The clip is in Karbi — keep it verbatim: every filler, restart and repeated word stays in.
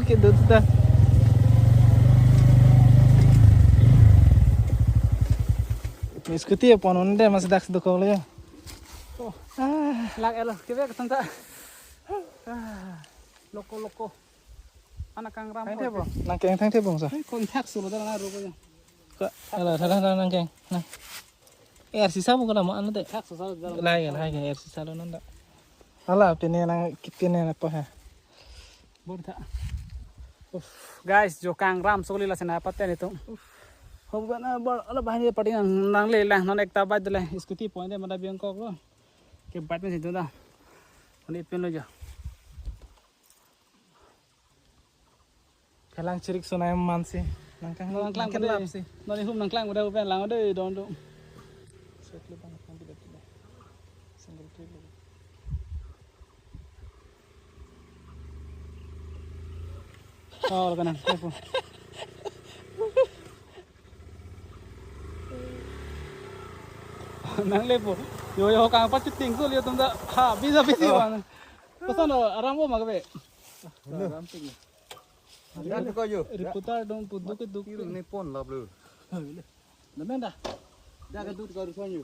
Kedut ta. Scooty apon unde mas dak dokok le. Oh. Ah. Lak elo kebe ketan ta. Ah. Loko loko. Anak kangram. Thang thebong. Nangkeng thang thebong sa. Kon thak solo da na ro ko. Ka ala thala thala nangkeng. Na. Air sisa bu kala mo anu de. Thak solo da. Lai lai air sisa lo nanda. Ala pine nang pine na po ha. Bor tha. Uff, guys, jo kangram soli la sena paten itu. Uff. Ho bana bor ala bahani padi nang nang le lang non ekta bike dele. Scooty point de mada biang kok lo. Ke bike me situ da. Ani pin lo jo. Kalang chirik sunai mansi. Nangkang nangklang nangkang lap si. Nani hum nangklang udah upen lang udah don tu. Set le bang kan tidak tidak. Single trip le. Oh, lo kanang. Telepon. Nang lepo. Yo yo kang pat chuting so liyo tum da. Ha, bisa bisa Oh. Bang. Pesan lo aram o magbe. Aram ting. Yan ko yo. Reporter dong puduk duk. Kilo ne pon lap lo. Namen da. Jaga dut ko rusan yo.